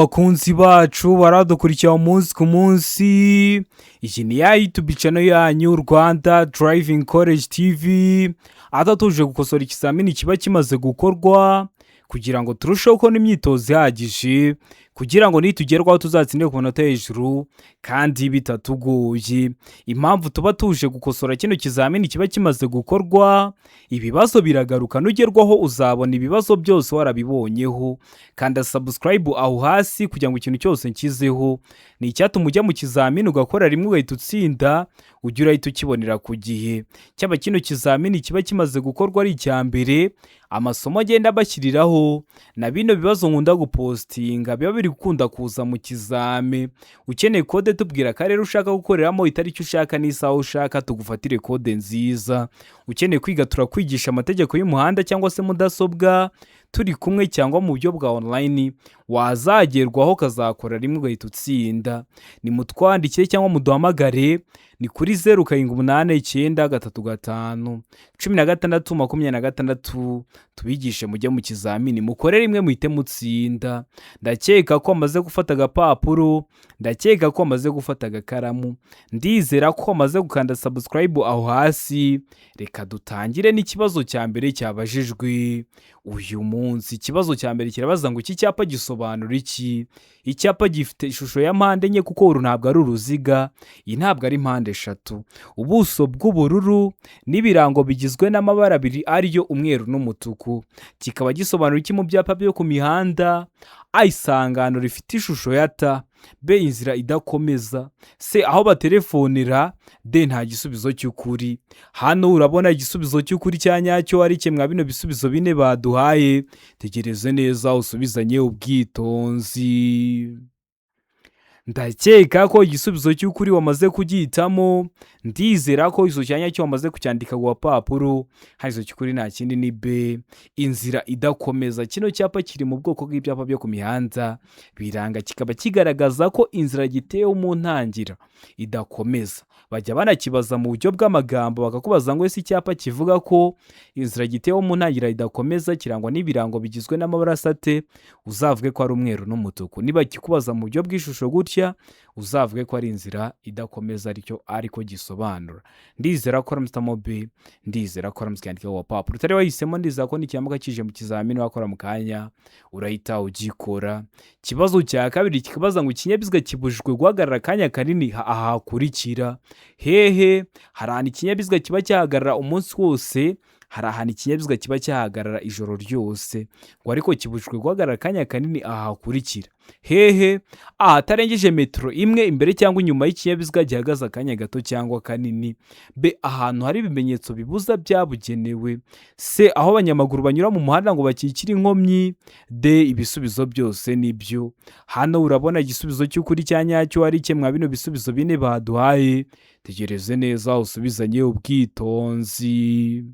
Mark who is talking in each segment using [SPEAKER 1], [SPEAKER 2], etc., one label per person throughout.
[SPEAKER 1] Bakunzi bacu baradukurikira umunsi ku munsi, iyi ni ya YouTube channel yanyu Rwanda Driving College TV, aho tuje gukosora ikizamini kiba kimaze gukorwa kugira ngo turusheho kubona imyitozo ihagije, kugira ngo nitugerwaho tuzatsinde ku manota hejuru kandi bitatugoye. Impamvu tuba tuje gukosora kino kizamini kiba kimaze gukorwa, ibibazo biragaruka, nugerwaho uzabona ibibazo byose warabibonyeho. Kanda subscribe aho hasi kugira ngo ikintu cyose nshyizeho ni icyatuma ujya mu kizamini ugakora rimwe ugahita utsinda, ujye urahita ukibonera ku gihe. Cyaba kino kizamini kiba kimaze gukorwa ari icya mbere, amasomo agenda bashyiriraho na bino bibazo nkunda gupostinga biba biri gukunda kuza mu kizame. Ukeneye code, tubwira akarere ushaka gukoreramo, itariki ushaka n'isaha ushaka, tugufatire code nziza. Ukeneye kwiga, turakwigisha amategeko y'umuhanda cyangwa se mudasobwa turi kumwe cyangwa mu buryo bwa online, wazagerwaho ukazakora rimwe ugahita utsinda. Nimutwandikire cyangwa muduhamagare, ni kuri 0789351626, tubigishe mujye mu kizamini mukore rimwe muhite mutsinda. Ndakeka ko wamaze gufata agapapuro, ndakeka ko wamaze gufata agakaramu, ndizera ko wamaze gukanda subscribe aho hasi. Reka dutangire n'ikibazo cya mbere cyabajijwe uyu munsi. Ikibazo cya mbere kirabaza ngo: iki cyapa gisobanura iki? Icyapa gifite ishusho ya mpande enye, kuko uru ntabwo ari uruziga, iyi ntabwo ari mpande eshatu. Ubuso bw'ubururu n'ibirango bigizwe n'amabara abiri ariyo umweru n'umutuku. Kikaba gisobanura iki mu byapa byo ku mihanda? A, isangano rifite ishusho ya T; B, inzira idakomeza; C, aho batelefonera; D, nta gisubizo cy'ukuri. Hano urabona igisubizo cy'ukuri cya nyacyo ari kimwe bino bisubizo bine baduhaye. Tegereze neza usubizanye ubwitonzi. Ndakeka ko igisubizo cy'ukuri wamaze kugihitamo, ndizera ko igisubizo cya nyacyo wamaze kucyandika ku gapapuro. Hano igisubizo cy'ukuri nta kindi, ni B, inzira idakomeza. Kino cyapa kiri mu bwoko bw'ibyapa byo ku mihanda biranga, kikaba kigaragaza ko inzira giteyeho mu ntangira idakomeza. Bajya banakibaza mu buryo bw'amagambo, bakakubaza ngo: ese icyapa kivuga ko inzira giteyeho mu ntangira idakomeza kirangwa n'ibirango bigizwe n'amabara asa ate? Uzavuge ko ari umweru n'umutuku. Niba kikubaza mu buryo bw'ishusho gutya, uzavuge ko ari inzira idakomeza, aricyo ariko gisobanura. Ndizera ko waramutse B, ndizera ko waramutse ukandika ku gapapuro. Utari wahisemo, ndizera ko nikiramuka kije mu kizamini wakora mu kanya urahita ugikora. Ikibazo cya kabiri kikabaza ngo: ikinyabiziga kibujijwe guhagarara akanya kanini aha hakurikira. Hehe? Hari ahantu ikinyabiziga kiba cyahagarara umunsi wose, hari ahantu ikinyabiziga kiba cyahagarara ijoro ryose. Ngo ariko kibujijwe guhagarara akanya kanini aha hakurikira. Hehe? Ahatarengeje metero 1 imbere cyangwa inyuma y'ikinyabiziga gihagaze akanya gato cyangwa kanini; B, ahantu hari ibimenyetso bibuza byabugenewe; C, aho abanyamaguru banyura mu muhanda ngo bakikire inkomyi; D, ibisubizo byose nibyo. Hano urabona igisubizo cy'ukuri cya nyacyo ari kimwe bino bisubizo bine baduhaye. Tegereze neza usubizanye ubwitonzi.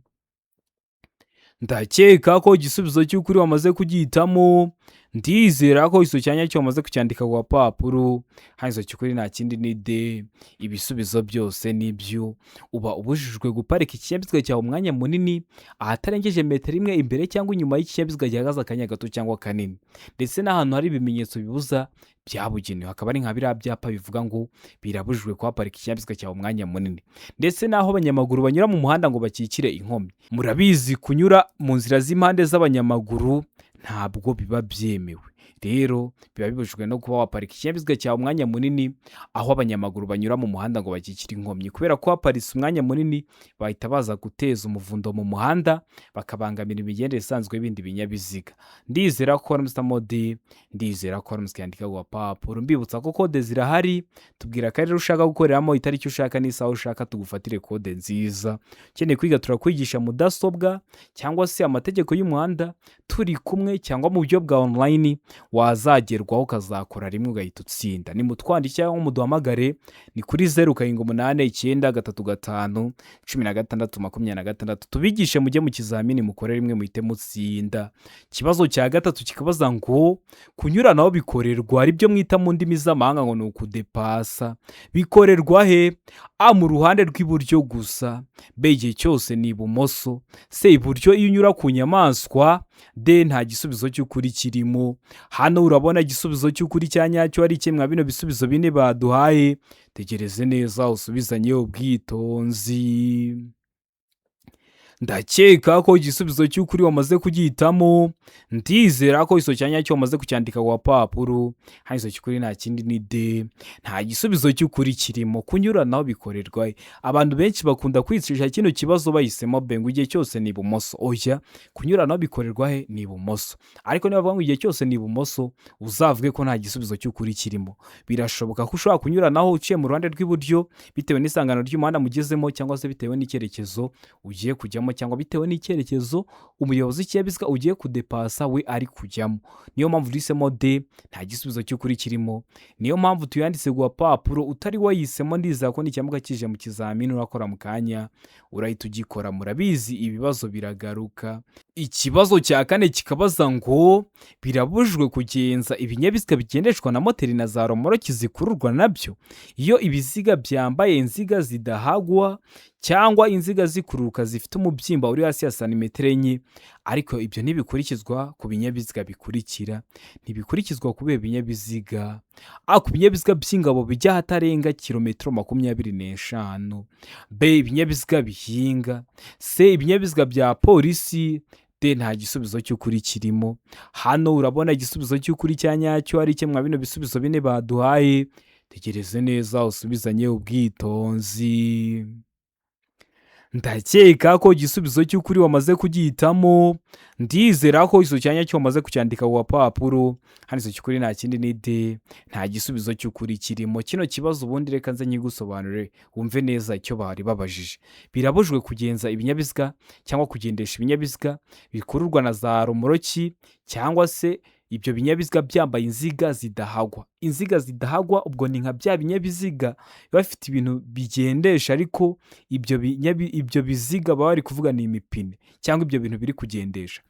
[SPEAKER 1] Ndakeka ko igisubizo cy'ukuri wamaze kugihitamo, ndizera ko igisubizo cya nyacyo wamaze kucyandika ku gapapuro. Hano igisubizo cy'ukuri nta kindi, ni D, ibisubizo byose nibyo. Uba ubujijwe guparika ikinyabiziga cyawe umwanya munini ahatarengeje metero 1 imbere cyangwa inyuma y'ikinyabiziga gihagaze akanya gato cyangwa kanini, ndetse n'ahantu hari ibimenyetso bibuza byabugenewe, hakaba ari nka biriya byapa bivuga ngo birabujijwe kuhaparika ikinyabiziga cyawe umwanya munini, ndetse n'aho abanyamaguru banyura mu muhanda ngo bakikire inkomyi. Murabizi, kunyura mu nzira z'impande z'abanyamaguru ntabwo biba byemewe. Rero biba bibujijwe no kuba waparika ikinyabiziga cyawe umwanya munini aho abanyamaguru banyura mu muhanda ngo bakikire inkomyi, kubera ko waparitse umwanya munini bahita baza guteza umuvundo mu muhanda, bakabangamira imigendere isanzwe y'ibindi binyabiziga. Ndizera ko waramutse D, ndizera ko waramutse ukandika ku gapapuro. Mbibutsa ko code zirahari, tubwira akarere ushaka gukoreramo, itariki ushaka n'isaha ushaka, tugufatire code nziza. Ukeneye kwiga, turakwigisha mudasobwa cyangwa se amategeko y'umuhanda turi kumwe cyangwa mu buryo bwa online, wazagerwaho ukazakora rimwe ugahita utsinda. Nimutwandike cyangwa muduhamagare, ni kuri 0789351626, tubigishe mujye mu kizamini mukore rimwe muhite mutsinda. Ikibazo cya gatatu kikabaza ngo: kunyuranaho bikorerwa, aribyo mwita mu ndimi z'amahanga ngo ni ukudepasa, bikorerwa he? A, mu ruhande rw'iburyo gusa; B, igihe cyose ni ibumoso; C, iburyo iyo unyura ku nyamaswa. D nta gisubizo cy'ukuri kirimo. Hano urabona igisubizo cy'ukuri cya nyacyo ari kimwe bino bisubizo bine baduhaye. Tegereze neza usubizanye ubwitonzi. Ndakeka ko igisubizo cy'ukuri wamaze kugihitamo. Ndizera ko igisubizo cya nyacyo wamaze kucyandika ku gapapuro. Hano igisubizo cy'ukuri nta kindi ni D, nta gisubizo cy'ukuri kirimo. Kunyuranaho bikorerwa he? Abantu benshi bakunda kwicisha kino kibazo bahisemo B ngo igihe cyose ni ibumoso. Oya, kunyuranaho bikorerwa he? Ni ibumoso. Ariko niba bavuga ngo igihe cyose ni ibumoso, uzavuge ko nta gisubizo cy'ukuri kirimo. Birashoboka ko ushobora kunyuranaho uciye mu ruhande rw'iburyo bitewe n'isangano ry'umuhanda mugezemo, cyangwa se bitewe n'icyerekezo ugiye kujyamo, cyangwa bitewe n'icyerekezo umuyobozi w'ikinyabiziga ugiye kudepasa we ari kujyamo. Niyo mpamvu duhisemo D, nta gisubizo cy'ukuri kirimo. Niyo mpamvu tuyanditse ku gapapuro. Utari wayihisemo, ndizera ko nicyamuka kije mu kizamini urakora mu kanya urahita ugikora. Murabizi, ibibazo biragaruka. Ikibazo cya kane kikabaza ngo birabujijwe kugenza ibinyabiziga bigendeshwa na moteri na za romoroki zikururwa nabyo iyo ibiziga byambaye inziga zidahagwa cyangwa inziga zikururuka zifite umubyimba uri hasi ya santimetero 4. Ariko ibyo ntibikurikizwa ku binyabiziga bikurikira. Ntibikurikizwa ku bihe binyabiziga? A, ku binyabiziga by'ingabo bijya ahatarenga kilometero 25. B, ibinyabiziga bihinga. C, ibinyabiziga bya polisi. D, nta gisubizo cy'ukuri kirimo. Hano urabona igisubizo cy'ukuri cya nyacyo ari kimwe bino bisubizo bine baduhaye. Tegereze neza usubizanye ubwitonzi. Ndakeka ko igisubizo cy'ukuri wamaze kugihitamo. Ndizera ko igisubizo cya nyacyo wamaze kucyandika ku gapapuro. Hano igisubizo cy'ukuri nta kindi ni D, nta gisubizo cy'ukuri kirimo. Kino kibazo ubundi reka nze nkigusobanurire wumve neza icyo bari babajije. Birabujijwe kugenza ibinyabiziga cyangwa kugendesha ibinyabiziga bikururwa na za romoroki cyangwa se ibyo binyabiziga byambaye inziga zidahagwa. Inziga zidahagwa ubwo ni nka bya binyabiziga biba bifite ibintu bigendesha, ariko ibyo biziga baba bari kuvuga ni imipine cyangwa ibyo bintu biri kugendesha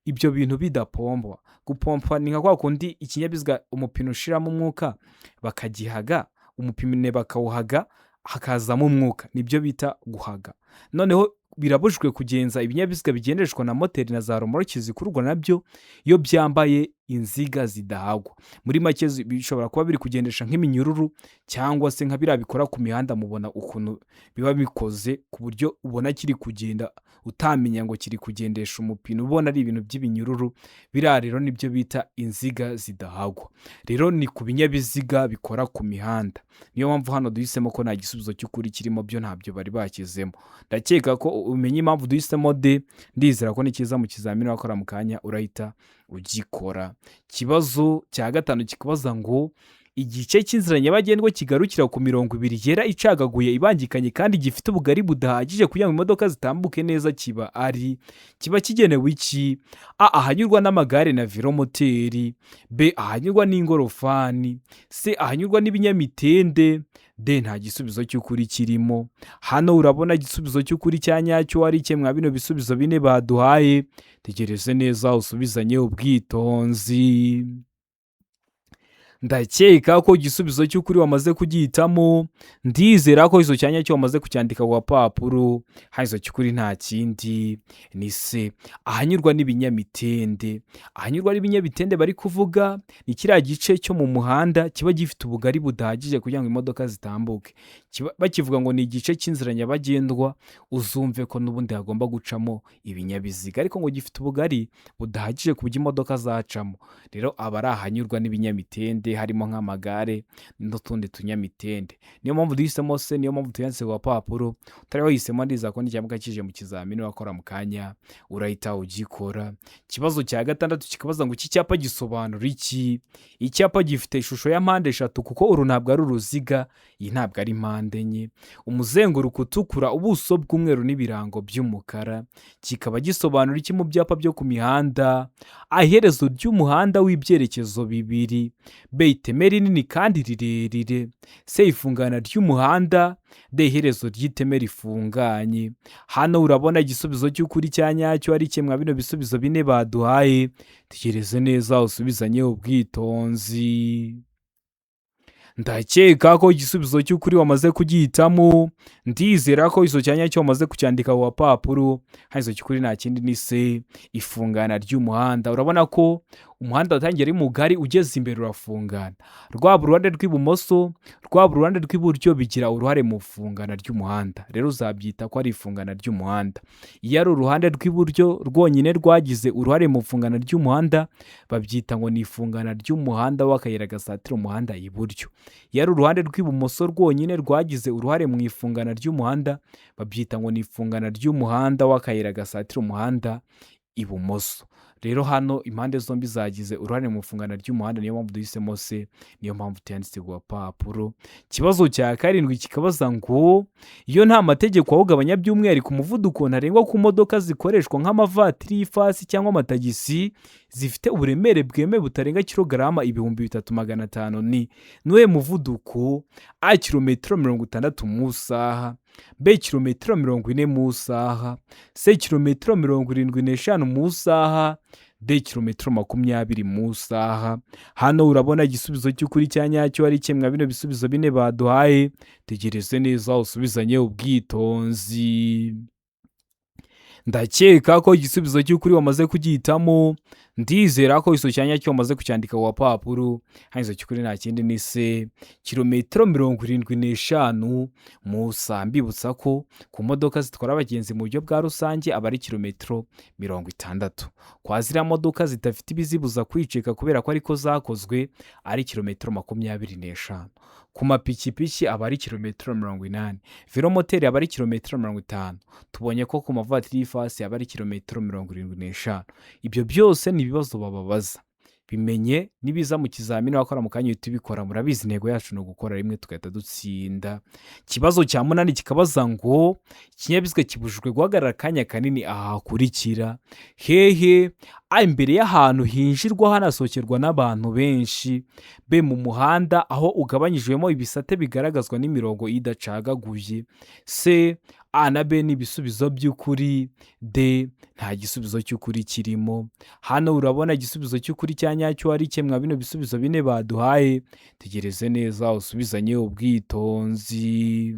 [SPEAKER 1] ibyo bintu bidapompwa. Gupompa ni nka kwa kundi ikinyabiziga umupine ushiramo umwuka bakagihaga, umupine bakawuhaga hakazamo umwuka, nibyo bita guhaga. Noneho birabujijwe kugenza ibinyabiziga bigendeshwa na moteri na za romoroki zikururwa nabyo iyo byambaye inziga zidahagwa. Muri make bishobora kuba biri kugendesha nk'iminyururu cyangwa se nka biriya bikora ku mihanda, mubona ukuntu biba bikoze ku buryo ubona kiri kugenda utamenya ngo kiri kugendesha umupine, ubona ari ibintu by'ibinyururu. Biriya rero nibyo bita inziga zidahagwa. Rero ni ku binyabiziga bikora ku mihanda. Niyo mpamvu hano duhisemo ko nta gisubizo cy'ukuri kirimo, byo ntabyo bari bashyizemo. Ndakeka ko umenye impamvu duhisemo D. Ndizera ko ni cyiza mu kizamini wakora mu kanya urahita ugikora. Ikibazo cya gatanu kikubaza ngo igice cy'inzira nyabagendwa kigarukira ku mirongo ibiri yera icagaguye ibangikanye kandi gifite ubugari budahagije kugira ngo imodoka zitambuke neza kiba kigenewe iki? A, ahanyurwa n'amagare na velomoteri. B, ahanyurwa n'ingorofani. C, ahanyurwa n'ibinyamitende. D, nta gisubizo cy'ukuri kirimo. Hano urabona igisubizo cy'ukuri cya nyacyo ari kimwe bino bisubizo bine baduhaye. Tegereze neza usubizanye ubwitonzi. Ndakeka ko igisubizo cy'ukuri wamaze kugihitamo. Ndizera ko igisubizo cya nyacyo wamaze kucyandika ku gapapuro. Hano igisubizo cy'ukuri nta kindi ni C, ahanyurwa n'ibinyamitende. Ahanyurwa n'ibinyamitende bari kuvuga ni kiriya gice cyo mu muhanda kiba gifite ubugari budahagije kugira ngo imodoka zitambuke. Bakivuga ngo ni igice cy'inzira nyabagendwa, uzumve ko n'ubundi hagomba gucamo ibinyabiziga, ariko ngo gifite ubugari budahagije ku buryo imodoka zacamo. Rero aba ari ahanyurwa n'ibinyamitende, harimo nk'amagare n'utundi tunyamitende. Niyo mpamvu duhisemo C, niyo mpamvu tuyanditse ku gapapuro. Utari wahisemo, ndizera ko nicyamuka kije mu kizamini wakora mu kanya urahita ugikora. Ikibazo cya gatandatu kikabaza ngo iki cyapa gisobanura iki? Icyapa gifite ishusho ya mpande eshatu, kuko uru ntabwo ari uruziga, iyi ntabwo ari mpande enye, umuzenguruko utukura, ubuso bw'umweru n'ibirango by'umukara, kikaba gisobanura iki mu byapa byo ku mihanda? A, iherezo ry'umuhanda w'ibyerekezo bibiri. B, iteme rinini kandi rirerire. C, ifungana ry'umuhanda. D, iherezo ry'iteme rifunganye. Hano urabona igisubizo cy'ukuri cya nyacyo ari kimwe bino bisubizo bine baduhaye. Tegereze neza usubizanye ubwitonzi. Ndakeka ko igisubizo cy'ukuri wamaze kugihitamo. Ndizera ko icyo cyanya cyo wamaze kucyandika ku gapapuro. Hano icyo cy'ukuri nta kindi ni C, ifungana ry'umuhanda. Urabona ko umuhanda watangiye ari mugari, ugeze imbere urafungana. Rwaba uruhande rw'ibumoso, rwaba uruhande rw'iburyo, bigira uruhare mu ifungana ry'umuhanda. Rero uzabyita ko ari ifungana ry'umuhanda. Iyo ari uruhande rw'iburyo rwonyine rwagize uruhare mu ifungana ry'umuhanda, babyita ngo ni ifungana ry'umuhanda w'akayira gasatira umuhanda iburyo. Iyo ari uruhande rw'ibumoso rwonyine rwagize uruhare mu ifungana ry'umuhanda, babyita ngo ni ifungana ry'umuhanda w'akayira gasatira umuhanda ibumoso. Rero hano impande zombi zagize uruhare mu ifungana ry'umuhanda, niyo mpamvu duhisemo C, niyo mpamvu tuyanditse ku gapapuro. Ikibazo cya karindwi kikabaza ngo: iyo nta mategeko awugabanya, by'umwihariko umuvuduko ntarengwa ku modoka zikoreshwa nk'amavatiri y'ifasi cyangwa amatagisi zifite uburemere bwemewe butarenga kilogarama 3500, ni nuwuhe muvuduko? A, kilometero 60 mu isaha; B, kilometero 40 mu isaha; C, kilometero 75 mu isaha; D, kilometero 20 mu isaha. Hano urabona igisubizo cy'ukuri cya nyacyo ari kimwe bino bisubizo bine baduhaye. Tegereze neza usubizanye ubwitonzi. Ndakeka ko igisubizo cy'ukuri wamaze kugihitamo. Ndizera ko icyo cyanya cyo wamaze kucyandika ku gapapuro. Hano icyo cy'ukuri nta kindi ni C, kilometero 75 mu isaha. Mbibutsa ko ku modoka zitwara abagenzi mu buryo bwa rusange aba ari kilometero 60. Kwa ziriya modoka zidafite ibizibuza kwicika kubera ko ariko zakozwe, ari kilometero 25. Ku mapikipiki aba ari kilometero 80. Velomoteri aba ari kilometero 50. Tubonye ko ku mavatiri y'ifasi aba ari kilometero 75. Ibyo byose ni ibibazo bababaza. Bimenye, nibiza mu kizamini wakora mu kanya uhita ubikora. Murabizi, intego yacu ni ugukora rimwe tugahita dutsinda. Ikibazo cya munani kikabaza ngo: ikinyabiziga kibujijwe guhagarara akanya kanini aha hakurikira: hehe? A, imbere y'ahantu hinjirwa hanasohokerwa n'abantu benshi; B, mu muhanda aho ugabanyijwemo ibisate bigaragazwa n'imirongo idacagaguye; C, A na B ni ibisubizo by'ukuri; D, nta gisubizo cy'ukuri kirimo. Hano urabona igisubizo cy'ukuri cya nyacyo ari kimwe bino bisubizo bine baduhaye. Tegereze neza usubizanye ubwitonzi.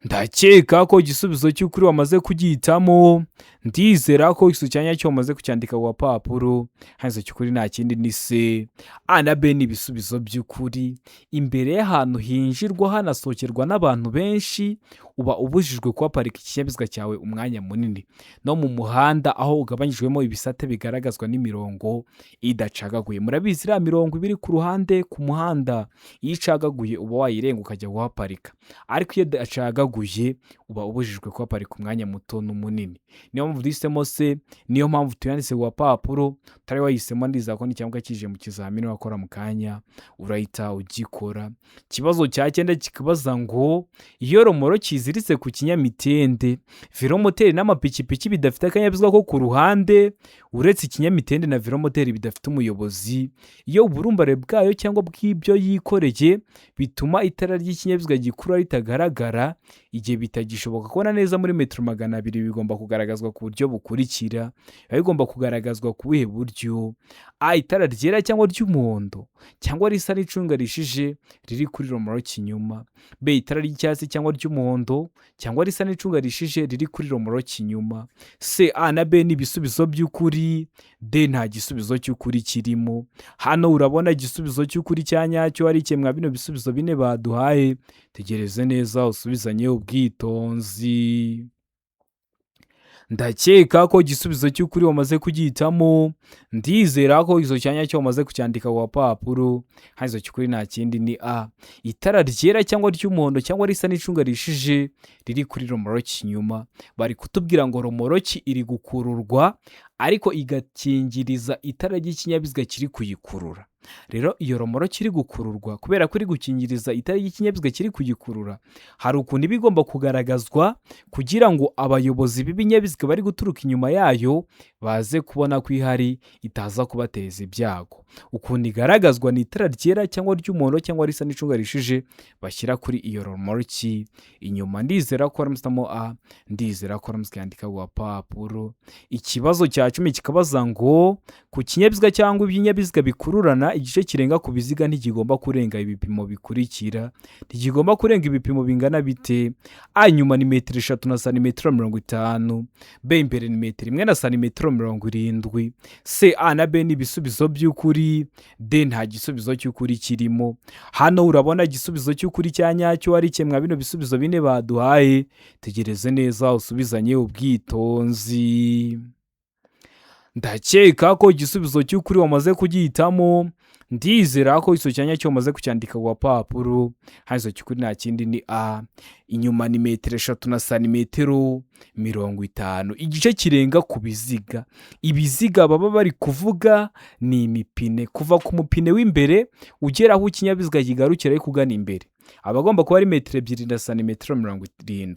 [SPEAKER 1] Ndakeka ko igisubizo cy'ukuri wamaze kugihitamo. Ndizera ko igisubizo cya nyacyo wamaze kucyandika ku gapapuro. Hano icyo cy'ukuri nta kindi ni C, A na B ni ibisubizo by'ukuri. Imbere y'ahantu hinjirwa hanasohokerwa n'abantu benshi uba ubujijwe kuhaparika ikinyabiziga cyawe umwanya munini, no mu muhanda aho ugabanyijwemo ibisate bigaragazwa n'imirongo idacagaguye. Murabizi, iriya mirongo iba iri ku ruhande ku muhanda, iyo icagaguye uba wayirenga ukajya kuhaparika, ariko iyo idacagaguye uba ubujijwe kuhaparika umwanya muto n'umunini. Niyo mpamvu duhisemo C, niyo mpamvu tuyanditse ku gapapuro. Utari wayihisemo, ndizera ko nicyamuka kije mu kizamini wakora mu kanya urahita ugikora. Ikibazo cya cyenda kikabaza ngo: iyo romoroki iziritse ku kinyamitende, velomoteri n'amapikipiki bidafite akanyabiziga ko ku ruhande uretse ikinyamitende na velomoteri bidafite umuyobozi, iyo uburumbare bwayo cyangwa bw'ibyo yikoreye bituma itara ry'ikinyabiziga gikurura ritagaragara, igihe bitagishoboka kubona neza muri metero 200, bigomba kugaragazwa ku buryo bukurikira. Biba bigomba kugaragazwa ku buhe buryo? A, itara ryera cyangwa ry'umuhondo cyangwa risa n'icunga rishije riri kuri romoroki inyuma; B, itara ry'icyatsi cyangwa ry'umuhondo cyangwa risa n'icunga rishije riri kuri romoroki inyuma; C, A na B ni ibisubizo by'ukuri; D, nta gisubizo cy'ukuri kirimo. Hano urabona igisubizo cy'ukuri cya nyacyo ari kimwe bino bisubizo bine baduhaye. Tegereze neza usubizanye ubwitonzi. Ndakeka ko igisubizo cy'ukuri wamaze kugihitamo. Ndizera ko icyo cyanya cyo wamaze kucyandika ku gapapuro. Hano icyo cy'ukuri nta kindi ni A, itara ryera cyangwa ry'umuhondo cyangwa risa n'icunga rishije riri kuri romoroki inyuma. Bari kutubwira ngo romoroki iri gukururwa ariko igakingiriza itara ry'ikinyabiziga kiri kuyikurura. Rero iyo romoroki iri gukururwa, kubera ko iri gukingiriza itara ry'ikinyabiziga kiri kuyikurura, hari ukuntu iba igomba kugaragazwa kugira ngo abayobozi b'ibinyabiziga bari guturuka inyuma yayo babashe kuyibona. baze kubona ko ihari, itaza kubateza ibyago. Ukuntu igaragazwa ni itara ryera cyangwa ry'umuhondo cyangwa risa n'icunga rishije bashyira kuri iyo romoroki inyuma. Ndizera ko waramutse A, ndizera ko waramutse yandika ku gapapuro. Ikibazo cya 10 kikabaza ngo ku kinyabiziga cyangwa ibinyabiziga bikururana, igice kirenga ku biziga ntikigomba kurenga ibipimo bikurikira. Ntikigomba kurenga ibipimo bingana bite? A inyuma ni metero 3 na santimetero 50, B imbere ni metero 1 na santimetero 70, C A na B ni ibisubizo by'ukuri, D nta gisubizo cy'ukuri kirimo. Hano urabona igisubizo cy'ukuri cya nyacyo ari kimwe bino bisubizo bine baduhaye. Tegereze neza usubizanye ubwitonzi. Ndakeka ko igisubizo cy'ukuri wamaze kugihitamo. Ndizera ko icyo cyanya cyo wamaze kucyandika ku gapapuro. Hano icyo cy'ukuri nta kindi ni A, inyuma ni metero 3 na santimetero 50. Igice kirenga ku biziga, ibiziga baba bari kuvuga ni imipine, kuva ku mupine w'imbere ugera aho ikinyabiziga kigarukira ariko ugana imbere, aba agomba kuba ari metero 2 na santimetero 70.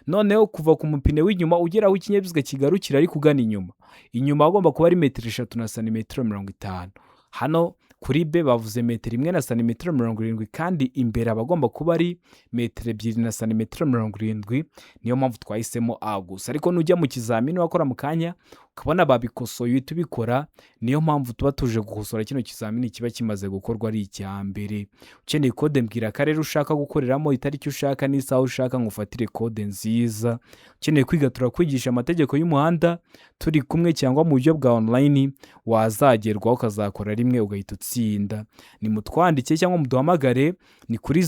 [SPEAKER 1] Noneho kuva ku mupine w'inyuma ugera aho ikinyabiziga kigarukira ariko ugana inyuma, inyuma agomba kuba ari metero 3 na santimetero 50. Hano kuri B bavuze metero 1 na santimetero 70, kandi imbere aba agomba kuba ari metero 2 na santimetero 70. Niyo mpamvu twahisemo A gusa, ariko nujya mu kizamini wakora mu kanya ukabona babikosoye uhita ubikora. Niyo mpamvu tuba tuje gukosora kino kizamini kiba kimaze gukorwa ari icya mbere. Ukeneye kode, mbwira akarere ushaka gukoreramo, itariki ushaka n'isaha ushaka, ngufatire kode nziza. Ukeneye kwiga, turakwigisha amategeko y'umuhanda turi kumwe cyangwa mu buryo bwa online, wazagerwaho ukazakora rimwe ugahita utsinda. Nimutwandike cyangwa muduhamagare, ni kuri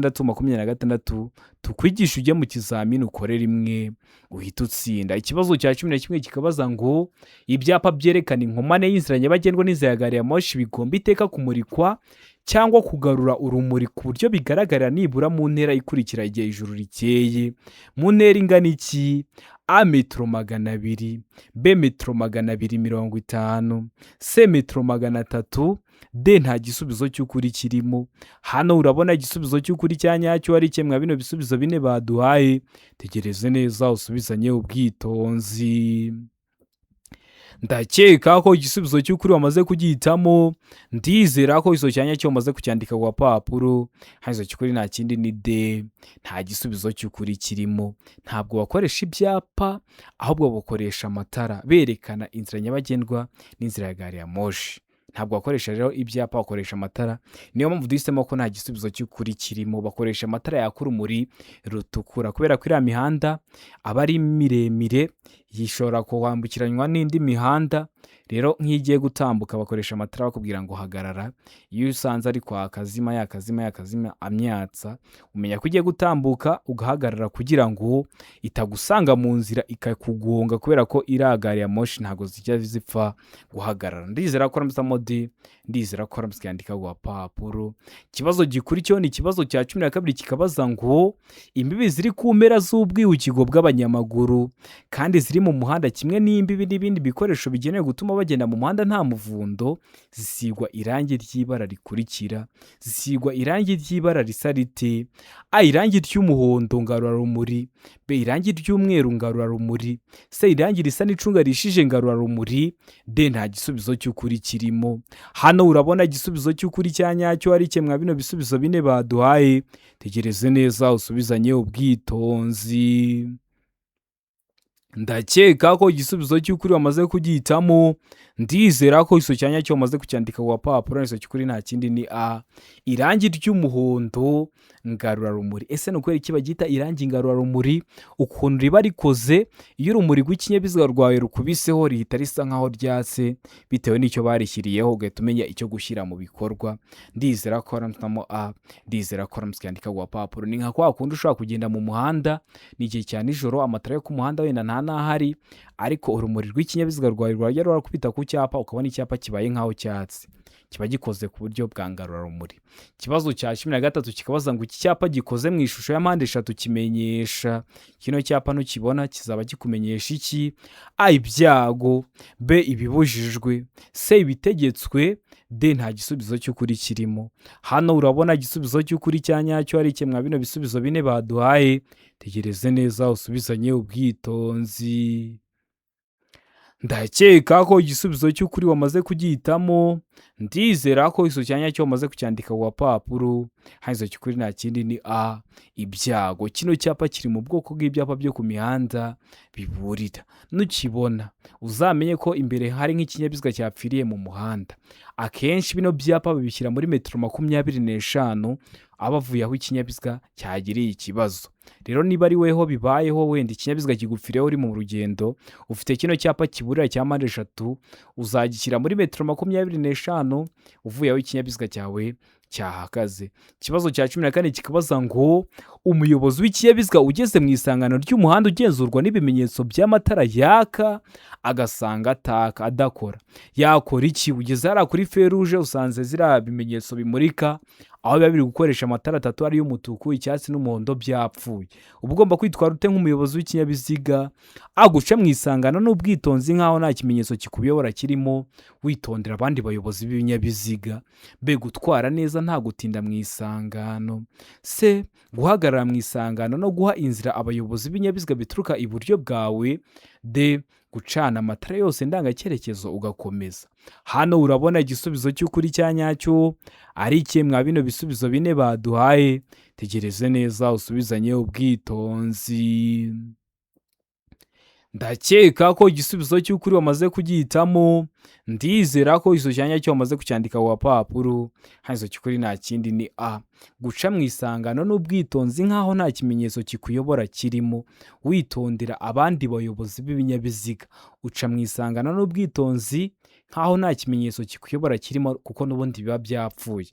[SPEAKER 1] 0789351626, tukwigishe ujye mu kizamini ukore rimwe uhita utsinda. Ikibazo cya 11 kikabaza ngo ibyapa byerekana inkomane y'inzira nyabagendwa n'inzira ya gari ya moshi bigomba iteka kumurikwa cyangwa kugarura urumuri ku buryo bigaragarira nibura mu ntera ikurikira igihe ijuru rikeye. Mu ntera ingana iki? A metero 200, B metero 250, C metero 300, D nta gisubizo cy'ukuri kirimo. Hano urabona igisubizo cy'ukuri cya nyacyo ari kimwe bino bisubizo bine baduhaye. Tegereze neza usubizanye ubwitonzi. Ndakeka ko igisubizo cy'ukuri wamaze kugihitamo. Ndizera ko icyo cyanya cyo wamaze kucyandika ku gapapuro. Hano icyo cy'ukuri nta kindi ni D, nta gisubizo cy'ukuri kirimo. Ntabwo bakoresha ibyapa, ahubwo bakoresha amatara berekana inzira nyabagendwa n'inzira ya gari ya moshi. Ntabwo bakoresha rero ibyapa, bakoresha amatara. Niyo mpamvu duhisemo ko nta gisubizo cy'ukuri kirimo. Bakoresha amatara yaka urumuri rutukura, kubera ko iriya mihanda aba ari miremire, ishobora kwambukiranywa n'indi mihanda. Rero nk'iyo igiye gutambuka bakoresha amatara bakubwira ngo hagarara. Iyo usanze ari kwaka azima, yakazima, yakazima, amyatsa, umenya ko ugiye gutambuka ugahagarara kugira ngo itagusanga mu nzira ikakugonga, kubera ko iriya gari ya moshi ntabwo zijya zipfa guhagarara. Ndizera ko waramutse D, ndizera ko waramutse yandika ku gapapuro. Ikibazo gikurikiyeho ni ikibazo cya 12, kikabaza ngo imbibi ziri ku mpera z'ubwihugiko bw'abanyamaguru kandi ziri mu muhanda kimwe n'imbibi n'ibindi bikoresho bigenewe gutuma bagenda mu muhanda nta muvundo, zisigwa irangi ry'ibara rikurikira. Zisigwa irangi ry'ibara risa rite? A irangi ry'umuhondo ngarurarumuri, B irangi ry'umweru ngarurarumuri, C irangi risa n'icunga rishije ngarurarumuri, D nta gisubizo cy'ukuri kirimo. Hano urabona igisubizo cy'ukuri cya nyacyo ari kimwe bino bisubizo bine baduhaye. Tegereze neza usubizanye ubwitonzi. Ndakeka ko igisubizo cy'ukuri wamaze kugihitamo. Ndizera ko icyo cyanya cyo wamaze kucyandika ku gapapuro. Icyo cy'ukuri nta kindi ni A, irangi ry'umuhondo ngarurarumuri. Ese ni ukubera iki baryita irangi ngarurarumuri? Ukuntu riba rikoze, iyo urumuri rw'ikinyabiziga rwawe rukubiseho rihita risa nkaho ryatse bitewe n'icyo barishyiriyeho, ugahita umenya icyo gushyira mu bikorwa. Ndizera ko waramutse A, ndizera ko waramutse yandika ku gapapuro. Ni nka kwa kundi ushobora kugenda mu muhanda ni igihe cya nijoro, amatara yo ku muhanda wenda nta n'ahari, Ariko urumuri rw'ikinyabiziga rwawe rwajya rurakubita ku cyapa, ukabona icyapa kibaye nk'aho cyatse, kiba gikoze ku buryo bwa ngarurarumuri. Ikibazo cya 13 kikabaza ngo iki cyapa gikoze mu ishusho ya mpande eshatu kimenyesha. Kino cyapa nukibona kizaba kikumenyesha iki? A, ibyago; B, ibibujijwe; C, ibitegetswe; D, nta gisubizo cy'ukuri kirimo. Hano urabona igisubizo cy'ukuri cya nyacyo ari kimwe bino bisubizo bine baduhaye. Tegereze neza usubizanye ubwitonzi. Ndakeka ko igisubizo cy'ukuri wamaze kugihitamo. Ndizera ko igisubizo cya nyacyo wamaze kucyandika ku gapapuro. Hano igisubizo cy'ukuri nta kindi, ni A, ibyago. Kino cyapa kiri mu bwoko bw'ibyapa byo ku mihanda biburira. Nukibona uzamenye ko imbere hari nk'ikinyabiziga cyapfiriye mu muhanda. Akenshi bino byapa babishyira muri metero 25 aba avuye aho ikinyabiziga cyagiriye ikibazo. Rero niba ari weho bibayeho, wenda ikinyabiziga kigupfiriyeho uri mu rugendo, ufite kino cyapa kiburira cya mpande eshatu, uzagishyira muri metero 25 uvuye aho ikinyabiziga cyawe cyahagaze. Ikibazo cya 14 kikabaza ngo umuyobozi w'ikinyabiziga ugeze mu isangano ry'umuhanda ugenzurwa n'ibimenyetso by'amatara yaka agasanga ataka, adakora, yakora iki? Ugeze hariya kuri feruje, usanze ziriya bimenyetso bimurika aho biba biri gukoresha amatara atatu, ariyo umutuku, icyatsi n'umuhondo, byapfuye. Uba ugomba kwitwara ute nk'umuyobozi w'ikinyabiziga? A, guca mu isangano n'ubwitonzi nk'aho nta kimenyetso kikuyobora kirimo, witondera abandi bayobozi b'ibinyabiziga; B, gutwara neza nta gutinda mu isangano; C, guhagarara mu isangano no guha inzira abayobozi b'ibinyabiziga bituruka iburyo bwawe; D, gucana amatara yose ndangacyerekezo ugakomeza. Hano urabona igisubizo cy'ukuri cya nyacyo ari ikihe mwa bino bisubizo bine baduhaye? Tegereze neza usubizanye ubwitonzi. Ndakeka ko igisubizo cy'ukuri wamaze kugihitamo. Ndizera ko igisubizo cya nyacyo wamaze kucyandika ku gapapuro. Hano igisubizo cy'ukuri nta kindi, ni A, guca mu isangano n'ubwitonzi nk'aho nta kimenyetso kikuyobora kirimo, witondera abandi bayobozi b'ibinyabiziga. Uca mu isangano n'ubwitonzi nk'aho nta kimenyetso kikuyobora kirimo, kuko n'ubundi biba byapfuye.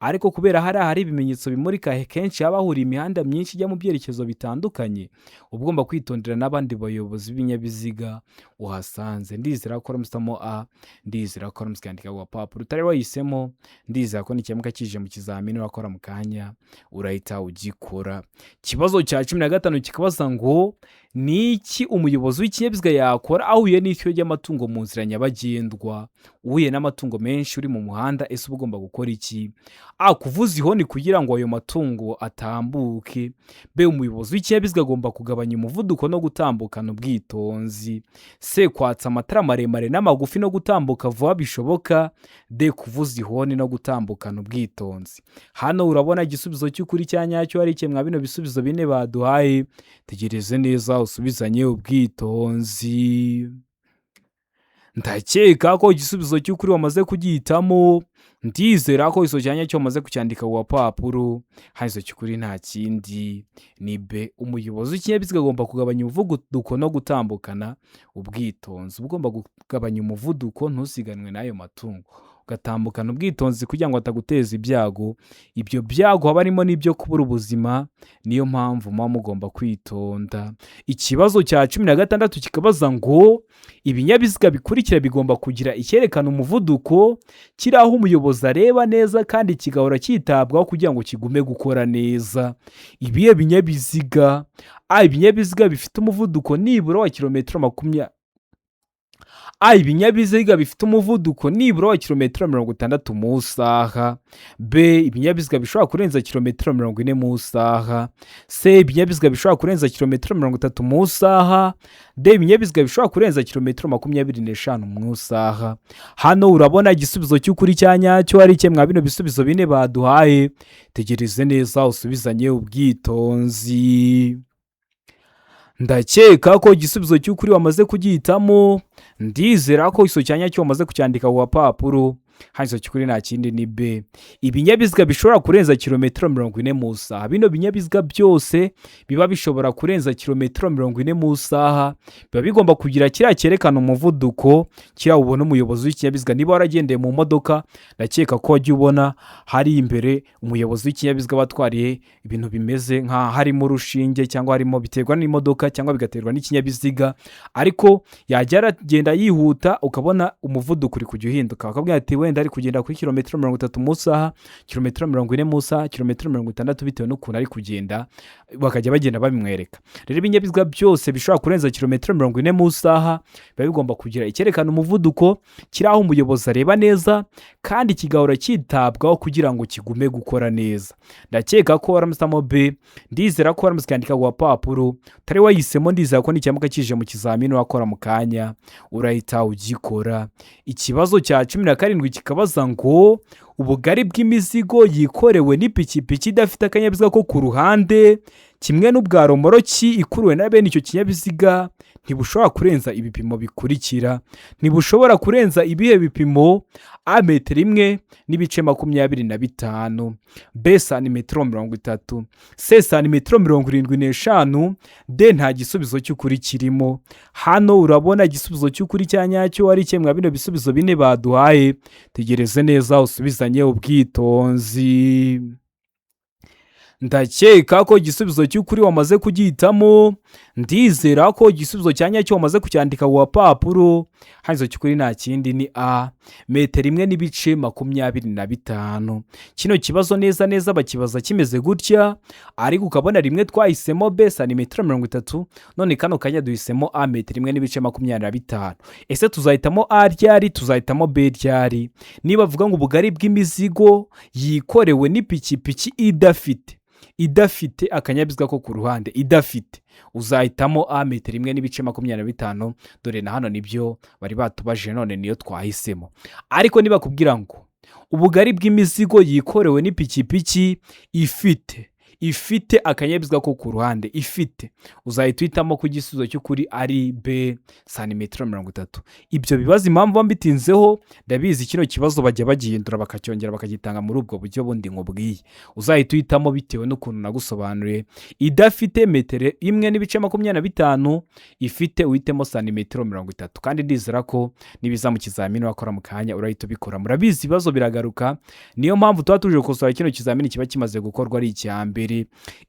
[SPEAKER 1] Ariko kubera hariya hari ibimenyetso bimurika, kenshi haba hahuriye imihanda myinshi ijya mu byerekezo bitandukanye, uba ugomba kwitondera n'abandi bayobozi b'ibinyabiziga uhasanze. Ndizera ko uramusitamo A. Ndizera ko uramusi ukandika ku gapapuro. Utari wahisemo, ndizera ko nikiramuka kije mu kizamini urakora mu kanya urahita ugikora. Ikibazo cya 15 kikabaza ngo ni iki umuyobozi w'ikinyabiziga yakora ahuye n'ishyo ry'amatungo mu nzira nyabagendwa? Uhuye n'amatungo menshi uri mu muhanda, ese uba ugomba gukora iki? A, kuvuza ihoni kugira ngo ayo matungo atambuke; B, umuyobozi w'ikinyabiziga agomba kugabanya umuvuduko no gutambukana ubwitonzi; C, kwatsa amatara maremare n'amagufi no gutambuka vuba bishoboka; D, kuvuza ihoni no gutambukana ubwitonzi. Hano urabona igisubizo cy'ukuri cya nyacyo ari iki mwa bino bisubizo bine baduhaye? Tegereze neza usubizanye ubwitonzi. Ndakeka ko igisubizo cy'ukuri wamaze kugihitamo. Ndizera ko igisubizo cya nyacyo wamaze kucyandika ku gapapuro. Hano igisubizo cy'ukuri nta kindi, ni B, umuyobozi w'ikinyabiziga agomba kugabanya umuvuduko no gutambukana ubwitonzi. Uba ugomba kugabanya umuvuduko, ntusiganwe n'ayo matungo, ugatambukana ubwitonzi kugira ngo ataguteza ibyago. Ibyo byago haba harimo n'ibyo kubura ubuzima, niyo mpamvu muba mugomba kwitonda. Ikibazo cya 16 kikabaza ngo ibinyabiziga bikurikira bigomba kugira icyerekana umuvuduko kiri aho umuyobozi areba neza kandi kigahora cyitabwaho kugira ngo kigume gukora neza. Ibihe binyabiziga? A, ibinyabiziga bifite umuvuduko nibura wa kilometero makumyabiri. A, ibinyabiziga bifite umuvuduko nibura wa kilometero 60 mu isaha; B, ibinyabiziga bishobora kurenza kilometero 40 mu isaha; C, ibinyabiziga bishobora kurenza kilometero 30 mu isaha; D, ibinyabiziga bishobora kurenza kilometero 25 mu isaha. Hano urabona igisubizo cy'ukuri cya nyacyo ari iki mwa bino bisubizo bine baduhaye? Tegereze neza usubizanye ubwitonzi. Ndakeka ko igisubizo cy'ukuri wamaze kugihitamo. Ndizera ko igisubizo cya nyacyo wamaze kucyandika ku gapapuro. Hano cy'ukuri nta kindi ni B, ibinyabiziga bishobora kurenza kilometero 40 mu isaha. Bino binyabiziga byose biba bishobora kurenza kilometero 40 mu isaha biba bigomba kugira kiriya cyerekana umuvuduko, kiriya ubona umuyobozi w'ikinyabiziga. Niba waragendeye mu modoka, ndakeka ko wajya ubona hari imbere umuyobozi w'ikinyabiziga aba atwariye ibintu bimeze nka harimo urushinge cyangwa harimo, biterwa n'imodoka cyangwa bigaterwa n'ikinyabiziga, ariko yajya aragenda yihuta ukabona umuvuduko uri kujya uhinduka, bakabwira ati wenda ari kugenda kuri kilometero 30 mu isaha, kilometero 40 mu isaha, kilometero 60, bitewe n'ukuntu ari kugenda, bakajya bagenda babimwereka. Rero ibinyabiziga byose bishobora kurenza kilometero 40 mu isaha biba bigomba kugira icyerekana umuvuduko kiri aho umuyobozi areba neza, kandi kigahora cyitabwaho kugira ngo kigume gukora neza. Ndakeka ko waramusamo B. Ndizera ko waramutse ukandika ku gapapuro utari wahisemo. Ndizera ko nicyamuka kije mu kizamini wakora mu kanya urahita ugikora. Ikibazo cya 17 kikabaza ngo ubugari bw'imizigo yikorewe n'ipikipiki idafite akanyabiziga ko ku ruhande kimwe n'ubwa romoroki ikuruwe na bene icyo kinyabiziga ntibushobora kurenza ibipimo bikurikira. Ntibushobora kurenza ibihe bipimo? A, metero 1.25, B, santimetero 30, C, santimetero 75, D, nta gisubizo cy'ukuri kirimo. Hano urabona igisubizo cy'ukuri cya nyacyo ari kimwe bino bisubizo bine baduhaye. Tegereze neza usubizanye ubwitonzi. Ndakeka ko igisubizo cy'ukuri wamaze kugihitamo. Ndizera ko igisubizo cya nyacyo wamaze kucyandika ku gapapuro. Hano cy'ukuri nta kindi ni A, metero 1.25. Kino kibazo neza neza bakibaza kimeze gutya, ariko ukabona rimwe twahisemo B, santimetero 30, none kano kanya duhisemo A, metero 1.25. Ese tuzahitamo A ryari? Tuzahitamo B ryari? Niba bavuga ngo ubugari bw'imizigo yikorewe n'ipikipiki idafite akanyabiziga ko ku ruhande idafite, uzahitamo A, metero 1.25. Dore na hano nibyo bari batubajije, none niyo twahisemo. Ariko nibakubwira ngo ubugari bw'imizigo yikorewe n'ipikipiki ifite akanyabiziga ko ku ruhande ifite, uzahita uhitamo ko igisubizo cy'ukuri ari B, santimetero 30. Ibyo bibazo impamvu mbitinzeho, ndabizi kino kibazo bajya bagihindura bakacyongera bakagitanga muri ubwo buryo bundi nkubwiye. Uzahita uhitamo bitewe n'ukuntu nagusobanuriye. Idafite metero 1.25, ifite uhitemo santimetero 30. Kandi ndizera ko nibiza mu kizamini wakora mu kanya urahita ubikora. Murabizi ibibazo biragaruka, niyo mpamvu tuba tuje gukosora kino kizamini kiba kimaze gukorwa ari icya mbere.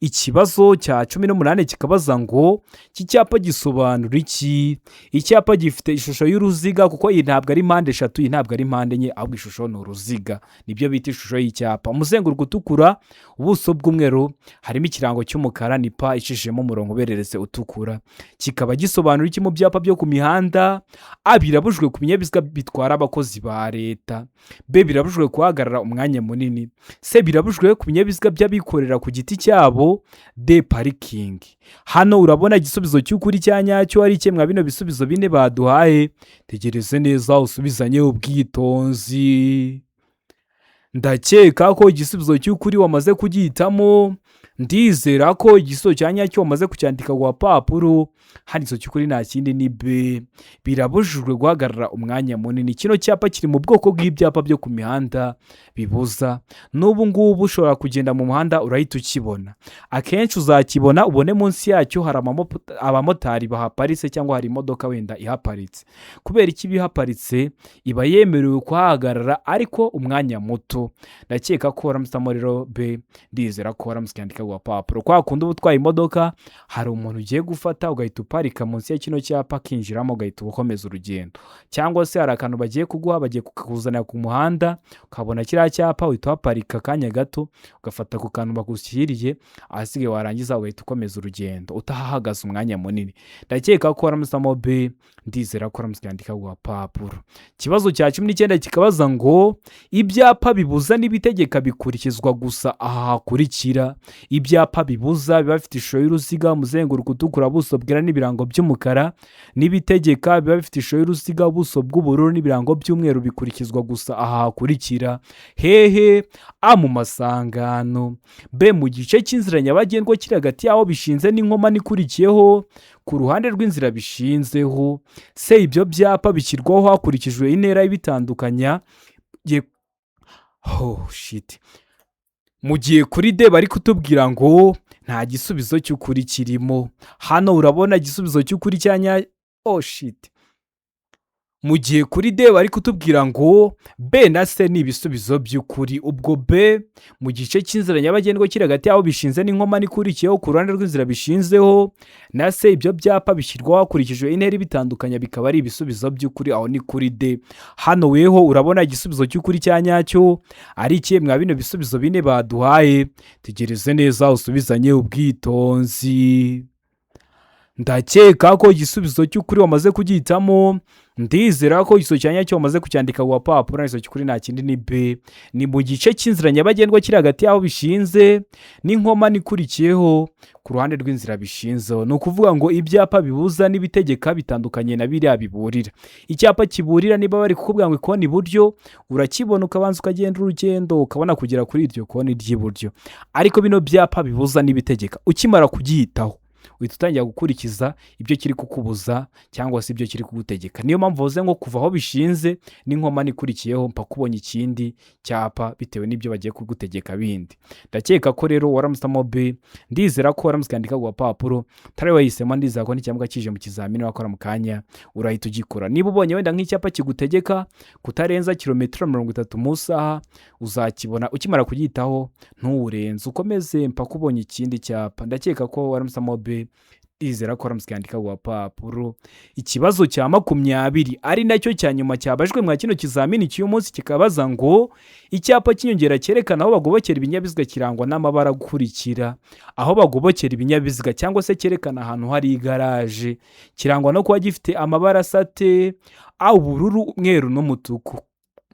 [SPEAKER 1] Ikibazo cya 18 kikabaza ngo iki cyapa gisobanura iki? Icyapa gifite ishusho y'uruziga, kuko iyi ntabwo ari mpande eshatu, iyi ntabwo ari mpande enye, ahubwo ishusho ni uruziga, nibyo bita ishusho y'icyapa. Umuzenguruko utukura, ubuso bw'umweru, harimo ikirango cy'umukara, ni P icishijemo umurongo ubereretse utukura. Kikaba gisobanura iki mu byapa byo ku mihanda? A, birabujijwe ku binyabiziga bitwara abakozi ba leta, B, birabujijwe guhagarara umwanya munini, C, birabujijwe ku binyabiziga by'abikorera ku giti cyabo, D, parikingi. Hano urabona igisubizo cy'ukuri cya nyacyo ari kimwe bino bisubizo bine baduhaye. Tegereze neza usubizanye ubwitonzi. Ndakeka ko igisubizo cy'ukuri wamaze kugihitamo. Ndizera ko igisubizo cya nyacyo wamaze kucyandika ku gapapuro. Hano igisubizo cy'ukuri nta kindi ni B, birabujijwe guhagarara umwanya munini. Kino cyapa kiri mu bwoko bw'ibyapa byo ku mihanda bibuza. N'ubu ngubu ushobora kugenda mu muhanda urahita ukibona. Akenshi uzakibona ubone munsi yacyo hari abamotari bahaparitse cyangwa hari imodoka wenda ihaparitse. Kubera iki iba ihaparitse? Iba yemerewe kuhahagarara ariko umwanya muto. Ndakeka ko waramusamo rero B. Ndizera ko waramutse ukandika ku gapapuro. Kwa kundi uba utwaye imodoka, hari umuntu ugiye gufata, ugahita uparika munsi ya kino cyapa, akinjiramo, ugahita ukomeza urugendo. Cyangwa se hari akantu bagiye kuguha, bagiye kukuzanira ku muhanda, ukabona kiriya cyapa, uhita uhaparika akanya gato, ugafata ku kantu bagushyiriye, ahasigaye warangiza ugahita ukomeza urugendo utahahagaze umwanya munini. Ndakeka ko waramusamo B. Ndizera ko waramutse ukandika ku gapapuro. Ikibazo cya 19 kikabaza ngo ibyapa bibuza n'ibitegeka bikurikizwa gusa aha hakurikira. Ibyapa bibuza biba bifite ishusho y'uruziga, umuzenguruko utukura, ubuso bwera n'ibirango by'umukara, n'ibitegeka biba bifite ishusho y'uruziga, ubuso bw'ubururu n'ibirango by'umweru bikurikizwa gusa aha hakurikira. Hehe? A, mu masangano, B, mu gice cy'inzira nyabagendwa kiri hagati y'aho bishinze n'inkomane ikurikiyeho ku ruhande rw'inzira bishinzeho, C, ibyo byapa bishyirwaho hakurikijwe intera ibitandukanya. gihe, oh shit, mu gihe kuri D bari kutubwira ngo nta gisubizo cy'ukuri kirimo. Hano urabona igisubizo cy'ukuri cya nya, oh shit, mu gihe kuri D bari kutubwira ngo B na C ni ibisubizo by'ukuri. Ubwo B, mu gice cy'inzira nyabagendwa kiri hagati y'aho bishinze n'inkomane ikurikiyeho ku ruhande rw'inzira bishinzeho, na C, ibyo byapa bishyirwaho hakurikijwe intera ibitandukanya, bikaba ari ibisubizo by'ukuri. Aho ni kuri D. Hano weho urabona igisubizo cy'ukuri cya nyacyo ari ikihe mwa bino bisubizo bine baduhaye? Tegereze neza, usubizanye ubwitonzi. Ndakeka ko igisubizo cy'ukuri wamaze kugihitamo. Ndizera ko igisubizo cya nyacyo wamaze kucyandika ku gapapuro. Igisubizo cy'ukuri nta kindi, ni B, ni mu gice cy'inzira nyabagendwa kiri hagati y'aho bishinze n'inkomane ikurikiyeho ku ruhande rw'inzira bishinzeho. Ni ukuvuga ngo ibyapa bibuza n'ibitegeka bitandukanye na biriya biburira. Icyapa kiburira, niba bari kukubwira ngo ikoni iburyo, urakibona ukabanza ukagenda urugendo, ukabona kugera kuri iryo koni ry'iburyo. Ariko bino byapa bibuza n'ibitegeka, ukimara kugihitaho uhita utangira gukurikiza ibyo kiri kukubuza cyangwa se ibyo kiri kugutegeka. Niyo mpamvu bavuze ngo kuva aho bishinze n'inkomane ikurikiyeho mpaka ubonye ikindi cyapa, bitewe n'ibyo bagiye kugutegeka bindi. Ndakeka ko rero waramusamo B. Ndizera ko waramutse ukandika ku gapapuro utari wahisemo. Ndizera ko n'icyapa kije mu kizamini wakora mu kanya urahita ugikora. Niba ubonye wenda nk'icyapa kigutegeka kutarenza kilometero 30 mu isaha, uzakibona ukimara kugihitaho ntuwurenze, ukomeze mpaka ubonye ikindi cyapa. Ndakeka ko waramusamo B. Ndizera ko waramutse ukandika ku gapapuro. Ikibazo cya 20, ari nacyo cya nyuma cyabajwe mwa kino kizamini cy'uyu munsi, kikabaza ngo icyapa cy'inyongera cyerekana aho bagobokera ibinyabiziga kirangwa n'amabara akurikira. Aho bagobokera ibinyabiziga cyangwa se cyerekana ahantu hari igaraje kirangwa no kuba gifite amabara asate: A, ubururu, umweru n'umutuku;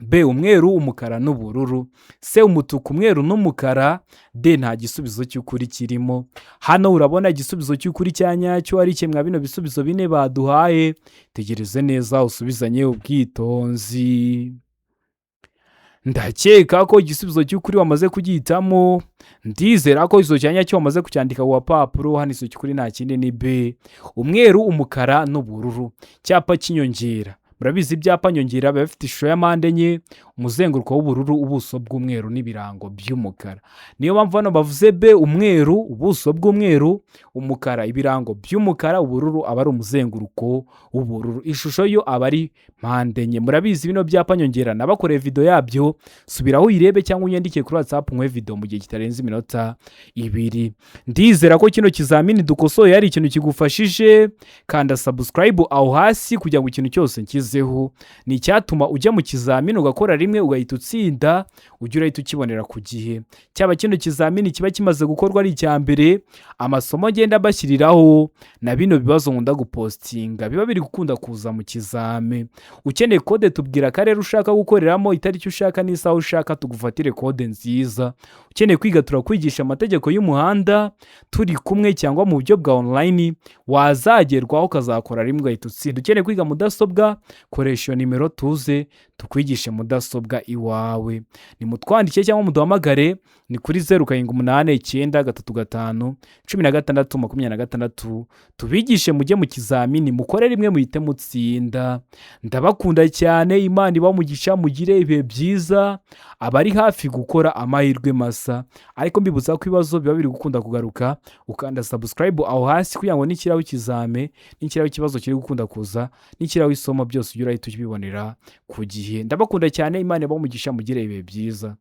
[SPEAKER 1] B, umweru, umukara n'ubururu; C, umutuku, umweru n'umukara; D, nta gisubizo cy'ukuri kirimo. Hano urabona igisubizo cy'ukuri cya nyacyo ari kimwe mwa bino bisubizo bine baduhaye? Tegereze neza, usubizanye ubwitonzi. Ndakeka ko igisubizo cy'ukuri wamaze kugihitamo. Ndizera ko igisubizo cya nyacyo wamaze kucyandika ku gapapuro. Hano igisubizo cy'ukuri nta kindi, ni B, umweru, umukara n'ubururu. Cyapa cy'inyongera, murabizi ibyapa nyongera biba bifite ishusho ya mpande enye, umuzenguruko w'ubururu, ubuso bw'umweru n'ibirango by'umukara. Niyo mpamvu hano bavuze B, umweru, ubuso bw'umweru, umukara, ibirango by'umukara, ubururu aba ari umuzenguruko w'ubururu, ishusho yo aba ari mpande enye. Murabizi bino byapa nyongera, nabakoreye video yabyo, subiraho uyirebe cyangwa unyandike kuri WhatsApp nkwe video mu gihe kitarenze iminota 2. Ndizera ko kino kizamini dukosoye hari ikintu kigufashije. Kanda subscribe aho hasi kugira ngo ikintu cyose nshyizeho ni icyatuma ujya mu kizamini ugakora rimwe ugahita utsinda, ujye urahita ukibonera ku gihe. Cyaba kino kizamini kiba kimaze gukorwa ari icya mbere, amasomo ngenda mbashyiriraho na bino bibazo nkunda gupostinga biba biri gukunda kuza mu kizame. Ukeneye kode, tubwira akarere ushaka gukoreramo, itariki ushaka n'isaha ushaka, tugufatire kode nziza. Ukeneye kwiga, turakwigisha amategeko y'umuhanda turi kumwe cyangwa mu buryo bwa online, wazagerwaho ukazakora rimwe ugahita utsinda. Ukeneye kwiga mudasobwa, koresha iyo nimero tuze tukwigishe mudasobwa iwawe. Nimutwandike cyangwa muduhamagare, ni kuri 0789351626, tubigishe mujye mu kizamini mukore rimwe muhite mutsinda. Ndabakunda cyane, Imana ibamugisha, mugire ibihe byiza. Abari hafi gukora, amahirwe masa. Ariko mbibutsa ko ibibazo biba biri gukunda kugaruka, ukanda subscribe aho hasi kugira ngo nikiraho ikizame, nikiraho ikibazo kiri gukunda kuza, nikiraho isomo, byose ujye urahita ubibonera ku gihe. Ndabakunda cyane, Imana ibamugisha, mugire ibihe byiza.